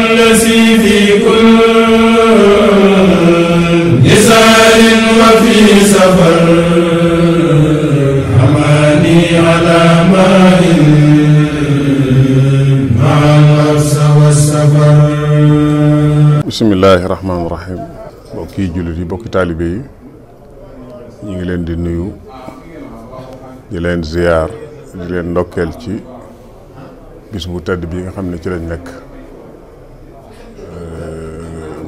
الذي في كل نزال وفي سفر حماني على ماء مع الغرس والسفر. bismillaahi rahmaani rahiim. mbokki jullit yi mbokki taalibe yi ñu ngi leen di nuyu di leen ziyaar di leen ndokkeel ci bis bu tedd bi nga xam ne ci lañ nekk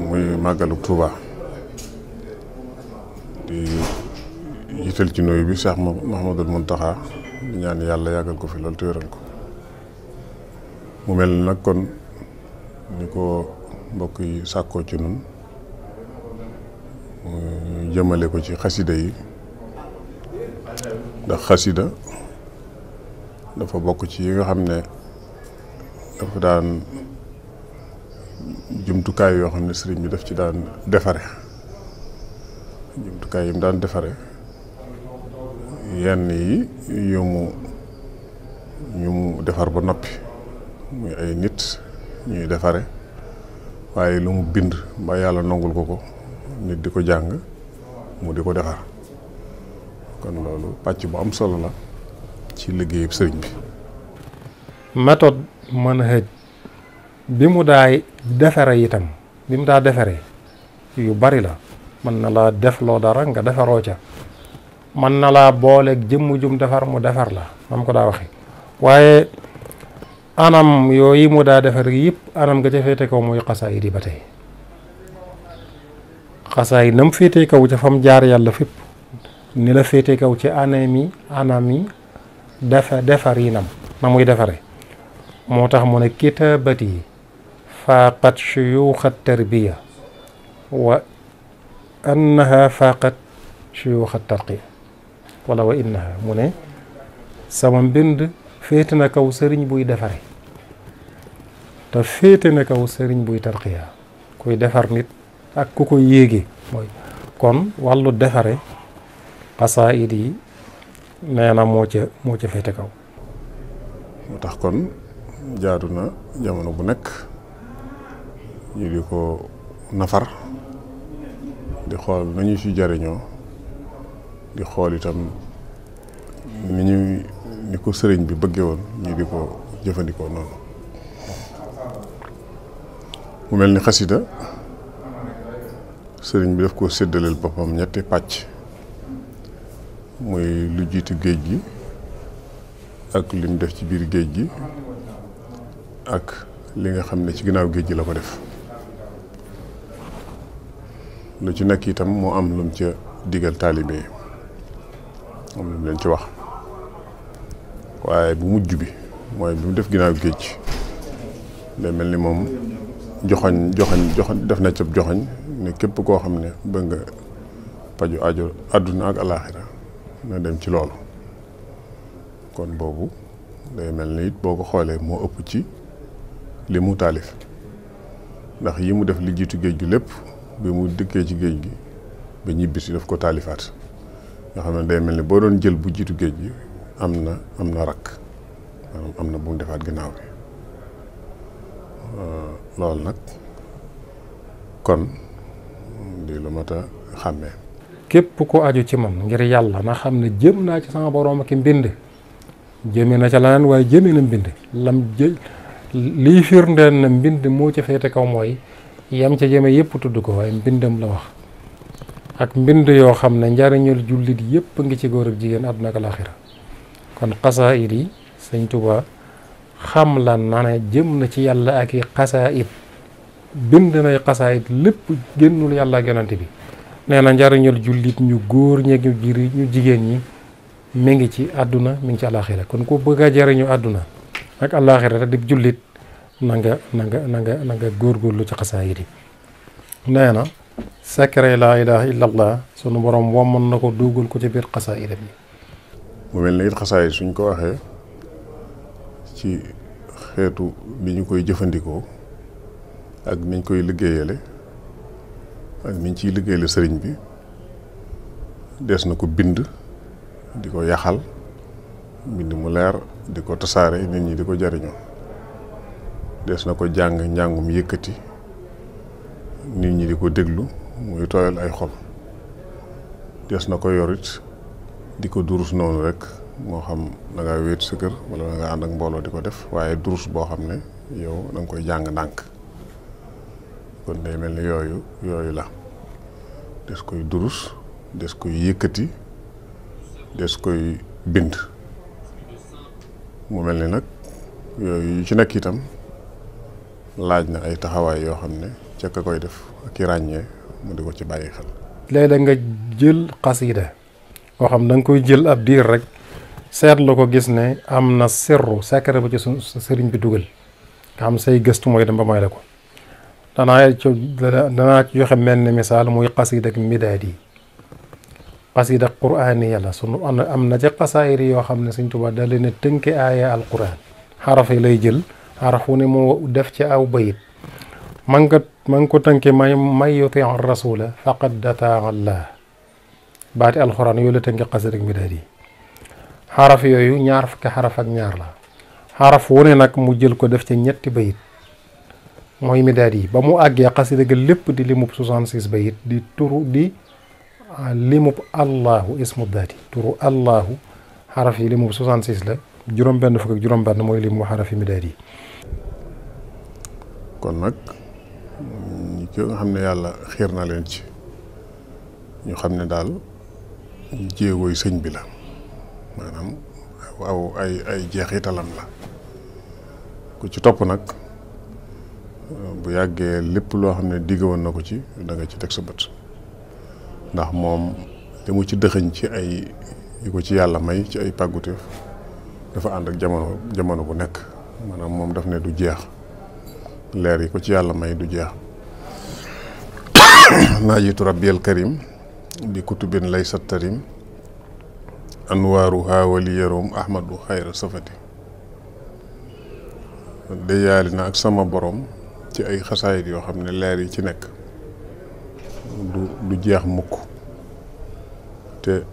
muy màggalu Tuuba di jiital ci nuyu bi Cheikh Mouhamadul Mountakha di ñaan yàlla yàggal ko fi loolu te wéral ko. mu mel nag kon ni ko mbokk yi sàkkoo ci nun jëmale ko ci xasida yi ndax xasida dafa bokk ci yi nga xam ne dafa daan jumtukaay yoo xam ne sëriñ bi daf ci daan defare jumtukaay yi mu daan defare yenn yi yu mu defar ba noppi muy ay nit ñuy defare waaye lu mu bind ba yàlla nangul ko nit di ko jàng mu di ko defar kon loolu pàcc bu am solo la ci liggéeyub sëriñ bi. méthode manhaj bi mu daay defare itam bi mu daa defaree yu bari la. mën na laa defloo dara nga defaroo ca mën na laa booleeg jëmm jum defar mu defar la mam ko daa waxe waaye anam yooyu mu daa defar yëpp anam nga ca féete kaw muy xasaayid yi ba tey xasaayid nam féete kaw ca fam jaar yàlla fépp ni la féete kaw ci anami defar yi na muy defare moo tax mu ne kitaabati faaqat shuyuuxa tarbiya wa annaha faaqat shuyuuxa tarqiya wala wa innaha mu ne sama mbind féete na kaw sëriñ buy defare te féete na kaw sëriñ buy tarqiya kuy defar nit ak ku ko yéege mooy kon wàllu defare xasaayid yi nee na moo ca féete kaw. moo tax kon jaadu na jamono bu nekk ñu di ko nafar di xool nañu ci jariñoo di xool itam ni ko sëriñ bi bëggee woon ñu di ko jëfandikoo noonu. mu mel ni xasida sëriñ bi daf ko séddaleel boppam ñetti pàcc muy lu jiitu géej gi ak lim def ci biir géej gi ak li nga xam ne ci ginnaaw géej gi la ko def. lu ci nekk itam moo am lu mu ca digal taalibe yi am lu mu leen ci wax waaye bu mujj bi mooy bi mu def ginnaaw géej day mel ni moom joxoñ def na ca joxoñ ne képp koo xam ne bëgg nga paju aajo àdduna ak alaaxira na dem ci loolu. kon boobu day mel ni it boo ko xoolee moo ëpp ci li mu taalif ndax yi mu def li jiitu géej gi lépp bi mu dikkee ci géej gi ba ñibbisi daf ko taalifaat nga xam ne day mel ni boo doon jël bu jiitu géej gi am na rakk maanaam am na bu mu defaat ginnaaw bi loolu nag kon di lu mat a xàmmee. képp ku aju ci man ngir yàlla na xam ne jëm naa ci sama borom ak mbind jëme na ca leneen waaye jëme na mbind lii firndeel na mbind moo ca féete kaw mooy yam ca jëme yëpp tudd ko waaye mbindam la wax ak mbind yoo xam ne njariñul jullit yëpp ngi ci góor ak jigéen àdduna ak alaaxira kon xasaayid yi sëñ Tuubaa xam la na ne jëm na ci yàlla ak i xasaayid bind nay xasaayid lépp génnul yàlla ak yonante bi nee na njariñul jullit ñu góor ñeeg ñu jigéen ñi mi ngi ci àdduna mi ngi ci alaaxira kon ku bëgg a jariñu àdduna ak alaaxira te di jullit na nga góorgóorlu ci xasaayid yi. nee na secret laa ilaha illallah sunu borom womman na ko dugal ko ci biir xasaayid bi. mu mel ni it xasaayid suñ ko waxee ci xeetu ni ñu koy jëfandikoo ak niñ koy liggéeyale ak niñ ciy liggéeyale sëriñ bi des na ko bind di ko yaxal mbind mu leer di ko tasaare nit ñi di ko jariñoo des na ko jàng njàngum yëkkati nit ñi di ko déglu muy tooyal ay xol des na ko yorit di ko durus noonu rek moo xam da ngaa wéet sa kër wala da nga ànd ak mbooloo di ko def waaye durus boo xam ne yow da nga koy jàng ndànk kon day mel ni yooyu la des koy durus des koy yëkkati des koy bind mu mel ni nag yooyu yu ci nekk itam laaj na ay taxawaay yoo xam ne ca ka koy def ak i ràññee mu di ko ci bàyyi xel. léeg-léeg nga jël xasida boo xam da nga koy jël ab diir rek seetlu ko gis ne am na sirru secret ba ci sëriñ bi dugal nga xam say gëstu mooy dem ba may la ko danaa ci joxe mel ni misaal muy xasida ak midaad yi xasida quraani yàlla sunu am na ci xasaayir yoo xam ne Sëriñ Tuubaa da leen a tënke aaya al quraan xaraf yi lay jël xaraf wu ne mu def ci aw bayit ma nga ko tënke may yuti rasula faqad dataa Allah baati alxuraan yooyu la tënke xasida ak midaad yi xaraf yooyu ñaar fukki xaraf ak ñaar la xaraf wu ne nag mu jël ko def ci ñetti bayit mooy midaad yi ba mu àggee xasida ga lépp di limub 66 bayit di turu di limub allahu ismu daati turu allahu xaraf yi limub 66 la juróom-benn fukk ak juróom-benn mooy limu xaraf yi midaad yi. kon nag ñi ko nga xam ne yàlla xiir na leen ci ñu xam ne daal jéegooy sëñ bi la maanaam ay jeexitalam la ku ci topp nag bu yàggee lépp loo xam ne digg woon na ko ci da nga ci teg sa bët ndax moom li mu ci dëxëñ ci ay yi ko ci yàlla may ci ay pàgguteef dafa ànd ak jamono bu nekk maanaam moom daf ne du jeex leer yi ko ci yàlla may du jeex naajitu rabbiyal karim bi kutubin laysa tarim anwaaruha wali yaroom ahmadu xayra safati déyaali na ak sama borom ci ay xasaayit yoo xam ne leer yi ci nekk du jeex mukk te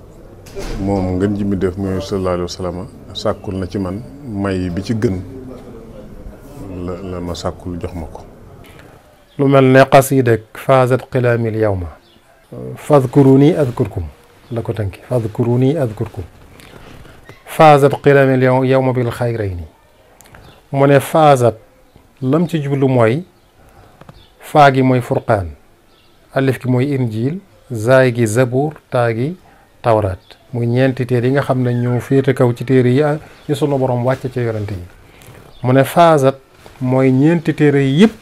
moom ngeen ji mi def muy sallallahu alayhi wa sallam sàkkul na ci man may bi ci gën la ma sàkkul jox ma ko. lu mel ne xasiida faazat qilaamil yawma fadkuruni adkurkum la ko tënki fadkuruni adkurkum faazat qilaamil yawma bil xayrayni mu ne faazat lam ci jublu mooy faa gi mooy furqaan alif gi mooy injil zaay gi zabuur taa gi tawraat muy ñeenti téere yi nga xam ne ñoo féete kaw ci téere yi sunu borom wàcce ci yonente yi mu ne faazat mooy ñeenti téere yi yëpp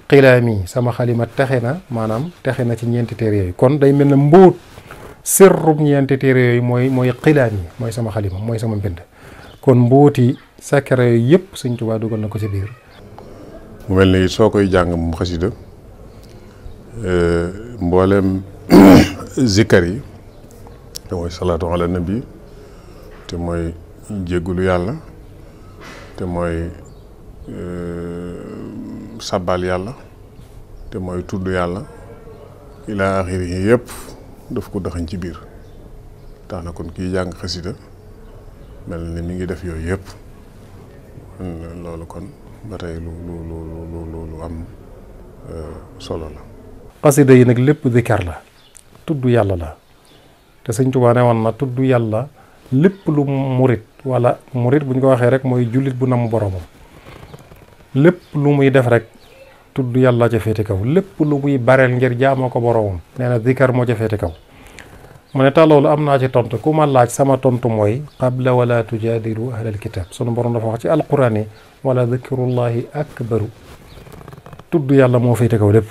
xilaami sama xalima texe na maanaam texe na ci ñeenti téere yooyu kon day mel ne mbóot sirrub ñeenti téere yooyu mooy xilaami mooy sama xalima mooy sama mbind kon mbóoti secret yooyu yëpp Sëñ Tuubaa dugal na ko ci biir. mu mel ni soo koy jàng moom xasida mboolem zikkar yi te mooy salaatu ala nabi te mooy jéggulu yàlla te mooy sabbal yàlla te mooy tudd yàlla ilaa axiri yi yëpp daf ko daxañ ci biir tax na kon kii jàng xasida mel ni mi ngi def yooyu yëpp loolu kon ba tey lu am solo la. xasida yi nag lépp zikar la tudd yàlla la te Sëñ Tuubaa ne woon na tudd yàlla lépp lu murit wala murit bu ñu ko waxee rek mooy jullit bu nam boromam lépp lu muy def rek tudd yàlla ca féete kaw lépp lu muy bareel ngir jaamoo ko boromam nee na zikar moo ca féete kaw mu ne tax loolu am naa ci tontu ku ma laaj sama tontu mooy qabla wala tujaadilu ahlal kitab sunu borom dafa wax ci alquran yi wala zikrullahi akbaru tudd yàlla moo féete kaw lépp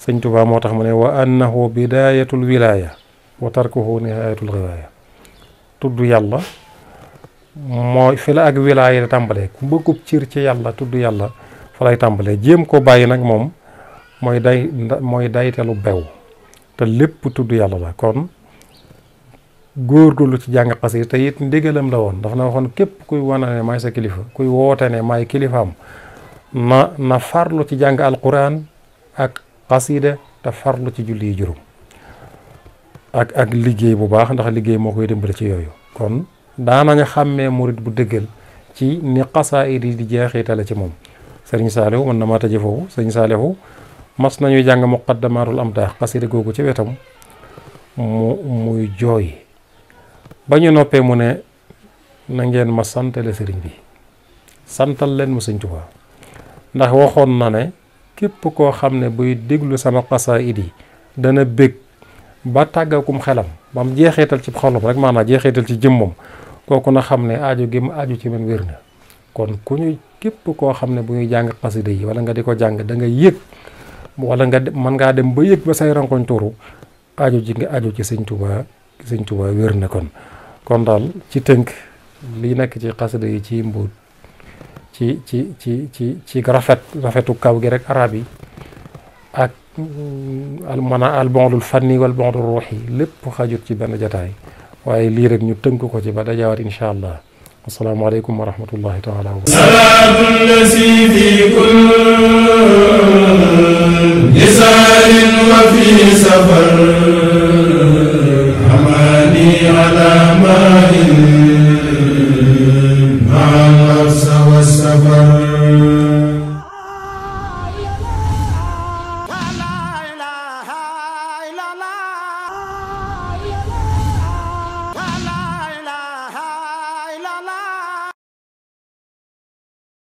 Sëñ Tuubaa moo tax mu ne wa annahu bidayatul wilaya wa tarkuhu nihayatul xiwaaya tudd yàlla mooy fi la ak wilaaya tàmbalee ku bëggub cir ci yàlla tudd yàlla fa lay tàmbalee jéem ko bàyyi nag moom mooy daytelu bew te lépp tudd yàlla la kon góorgóorlu ci jàng xasida te it ndigalam la woon dafa na waxoon képp kuy wane ne maay sa kilifa kuy woote ne maay kilifaam na farlu ci jàng alquran ak xasida te farlu ci julli yi juróom ak liggéey bu baax ndax liggéey moo koy dimbali ci yooyu kon daanañu xàmmee murit bu dëggal ci ni xasaayid yi di jeexitale ci moom sëriñ Saalihu mën na maa tëje foofu. sëriñ Saalihu mas nañuy jàng muqaddamatul amdaax xasida googu ci wetam muy jooy ba ñu noppee mu ne na ngeen ma santale sëriñ bi, santal leen mu sëñ Tuubaa, ndax waxoon na ne képp koo xam ne buy déglu sama xasaayid yi dana bég ba tàggakum xelam ba mu jeexeetal ci xolam rek, maanaam jeexeetal ci jëmmam, kooku na xam ne aajo gi mu aajo ci man wér na. kon ku ñu képp koo xam ne bu ñuy jàng xasida yi wala nga di ko jàng da nga yëg, wala nga mën ngaa dem ba yëg ba say rankoñ tuuru, aajo ji nga aajo ci sëñ Tuubaa wér na. kon daal ci tënk li nekk ci xasida yi ci mbuut ci rafetu kaw gi rek arab yi ak al bondul fanni wal bondul ruuxi lépp xajut ci benn jataay, waaye lii rek ñu tënk ko ci ba dajawaat insha allah. assalaamu aleykum wa rahmatullahi taala wa barakatuh. salaatu lasi fi kulli lisaanin wa fi safar